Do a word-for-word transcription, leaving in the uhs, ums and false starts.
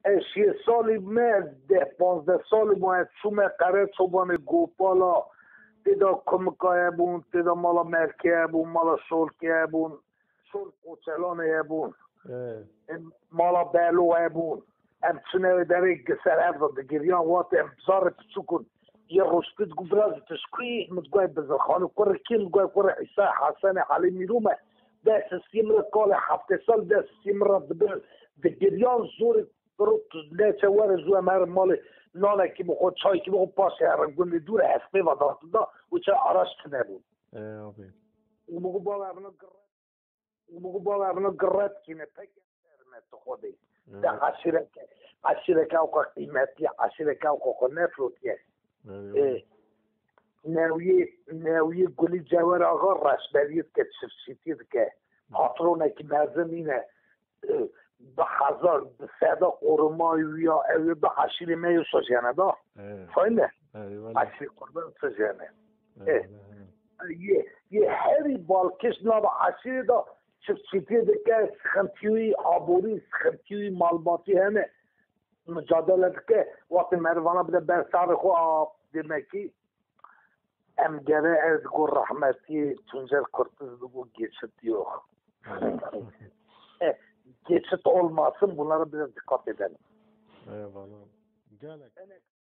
Ez şêst salî me, deh panzdeh salî me, ez çûme Qereçobanê Gopala, tê de kumika hebûn, tê de mala Merkê hebûn, mala Şolkê hebûn, Şol Qoçelanê hebûn, Ê, em, mala Belo hebûn. Em çûne wê derê giser ev de digiriyan, wate em zarê piçûk in. Yê roj pê digot, "Birazî tu ji ku yî?" Min digot, "Bizirxanê kurê kî?" Min digot, "Kurê Îsa, Hesenê, Elî Mîrû me." Dest sî min re kalê heftê sal dest sî min re dibir digiriyan, zorê birot neçe were zû em herin malê, nanekî bixwe, çaykî bixwe, paşê herin gundê dûr e, hespê ve datin da û çe araç tune bûn. Ê, abî. Û min got, "Baba, evna girret." Û min got, "Baba, evna girret kîne, pek serme tu xwe bê." Ê. De eşîreke, eşîreke ewqa qîmetî, eşîreke ewqa xwe nefrotiye. Ê, Ê, Newiyê, Newiyê Gulî Cewer Axa reşberiyê dike, çiftçîtî dike. Patronekî mezin nîne. E, bi hezar, bi seda qorumayê wî ya, ew ê bi eşîrê me yê sojene da. Ê. Fayne. Ê, wele. Eşîrê qurban sojene. Ê, Ê. wele, he. Yê, yê herî balkêş nava eşîrê da çiftçîtî dike, sıkıntıyı, aborî, sıkıntıyı, malbatî hene. Mücadele dike, wextê merivana bide ber sarê xwe, a, demek ki em gere ez go rahmetî Tuncer Kurtiz digo geçit yok. E, geçit olmasın, bunlara biraz dikkat edelim. Eyvallah. Gelek.